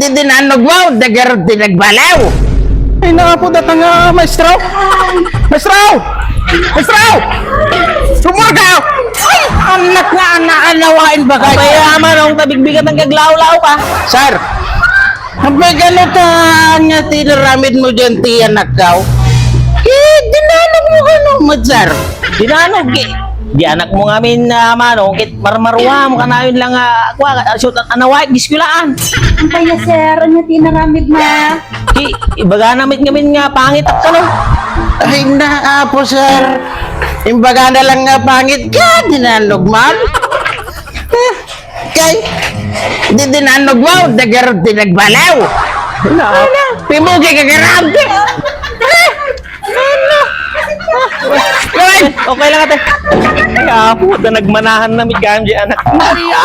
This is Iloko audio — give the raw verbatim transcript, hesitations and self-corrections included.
Dinanog mo, dagar di nagbalaw. Ay, nakapo, datang nga maestro. Maestro! Maestro! Sumurga! Ay, anak nga anak, anawain bagay. Ay, ama, nung tabigbigat ang kaglawlaw pa. Sir, ang pagano ta nga tinaramid mo dyan ti anak ka? Eh, dinanog mo kano, sir? Dinanog, eh. Di anak mo ngamin, ah, manong, kit marmaruam, kanayon lang, ah, kwa, ah, siyot, anawait, diskulaan. Ang kaya, sir, ano tinaramid na? Ki, ibaga namit ngamin nga pangit, kano? Ay, na, apo, sir. Imbaga na lang nga pangit ka, dinanog, ma'am. Eh, kay, di dinanog mo, dagar di nagbalaw. Wala. Pimugi ka garang. Ay, okay lang, ate. Ay, apo, da nagmanahan na mit kayam di anak. Maria!